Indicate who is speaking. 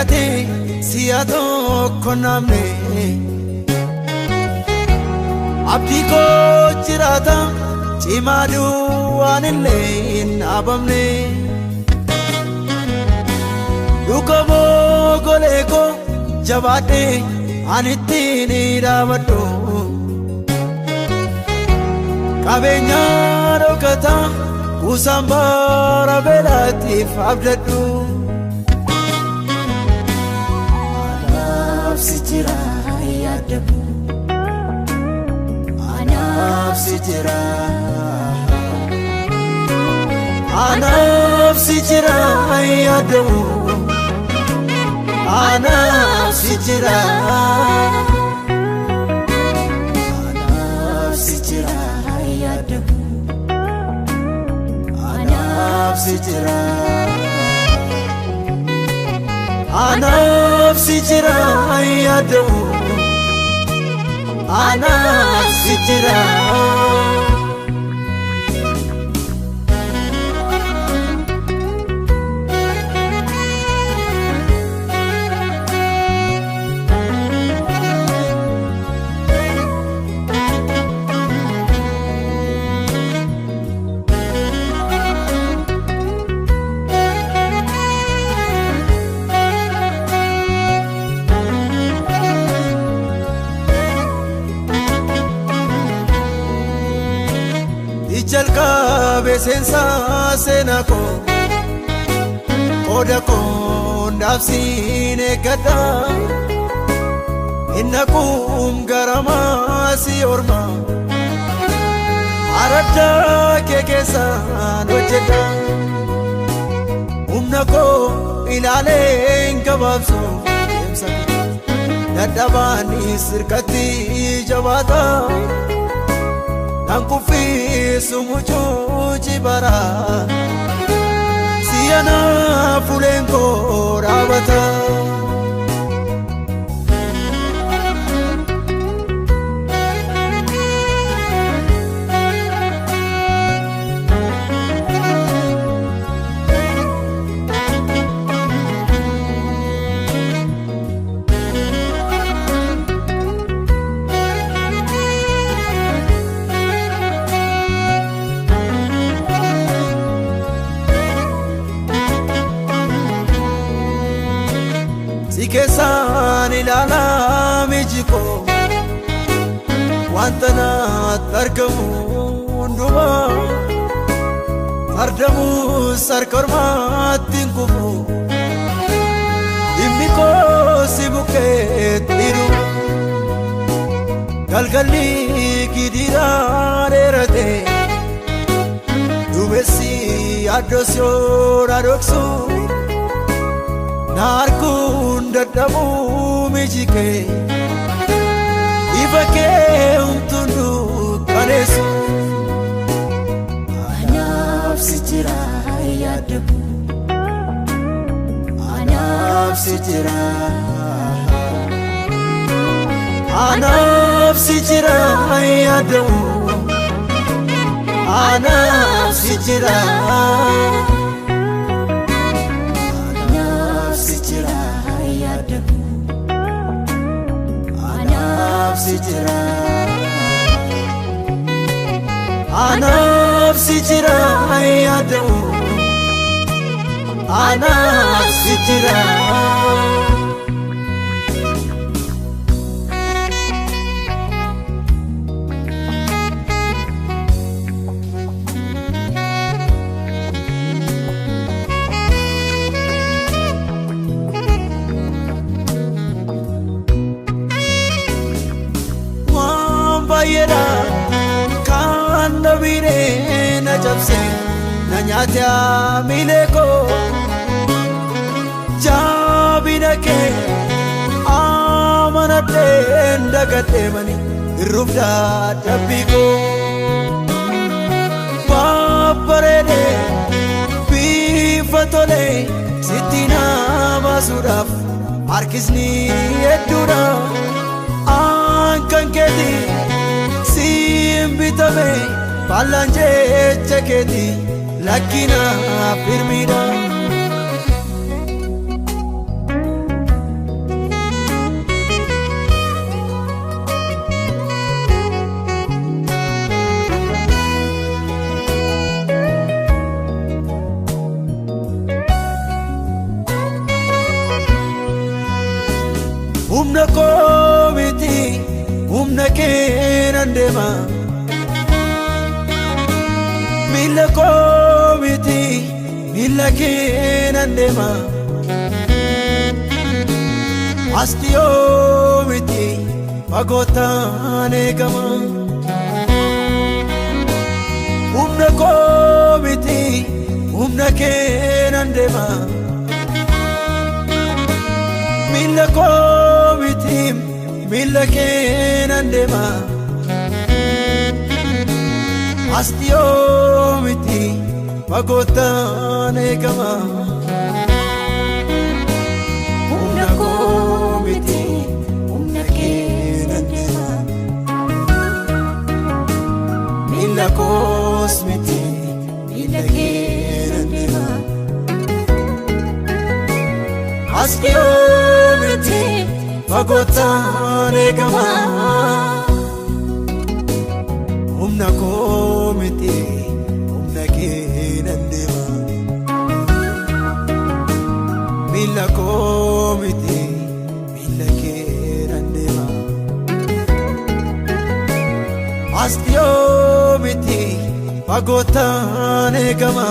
Speaker 1: Hirkate si'a tokko namne abdii koo jiraata cimaa duwwaan illee hin dhaabamne. Duuka golee koo jabaadhee ani ittiin dhaabadhu. Qabeenya dhokataa kuusaan bara beelaatiif abdadhu.
Speaker 2: Anaaf si jira yaadamu. Anaaf si jira.
Speaker 1: Anaaf si jira yaadamu. Anaaf si jira.
Speaker 2: Anaaf si jira yaadamu. Anaaf si jira.
Speaker 1: Anaaf si jira yaadamu. Anaaf si jira. Jalqabe seensaa seenaa koo qooda koo ndaabsiin eeggadha. Inni akkuma gara maasii ormaa araddaa kee keessaan hojjedha. Humna koo ilaalee hin gabaabsu deemsa kee dadhabaanis hirkatti jabaata. Kan kuffisu mucuuci bara si'ana fuuleen koo dhaabata. Si keessaan ilaalaa iji koo wanta natti argamu hundumaa fardamus harka ormaatti hin kufu dhimmi koo si bukkeetti dhuma. Galgalli gidiraa dheerate duumessi yaaddoo si dhoksu. Na arguun dadhabuu iji kee ifa kee humtuun dukkaneessu.
Speaker 2: Anaaf si jira yaadamu. Anaaf si jira.
Speaker 1: Anaaf si jira yaadamu. Anaaf si jira.
Speaker 2: Anaaf si jira yaadamu. Anaaf si jira.
Speaker 1: Anaaf si jira yaadamu. Anaaf si jira. Waan baay'eedha kan na biiree na cabse na nyaate miilee koo jaabina kee amanadheen dagadhee mani hirruuf dadhabbii koo babbareedee bifa tolee sitti na baasuudhaaf harkisni hedduudha. An kan keeti siin bitame faallaan jecha keeti lakkina firmiidha. deema. Miila koo miti miila kee nan deema. As dhiyoo miti fagootaan eegama. Humna koo miti humna kee nan deema. Miila koo miti miila kee nan deema. As dhiyoo miti fagootaan eegama. Humna koo miti humna kee nan deema. Miila koos miti miila kee nan deema. As dhiyoo miti fagootaan eegama. Humna koo miti humna kee nan deema. Miila koo miti miila kee nan deema. As dhiyoo miti fagootaan eegama.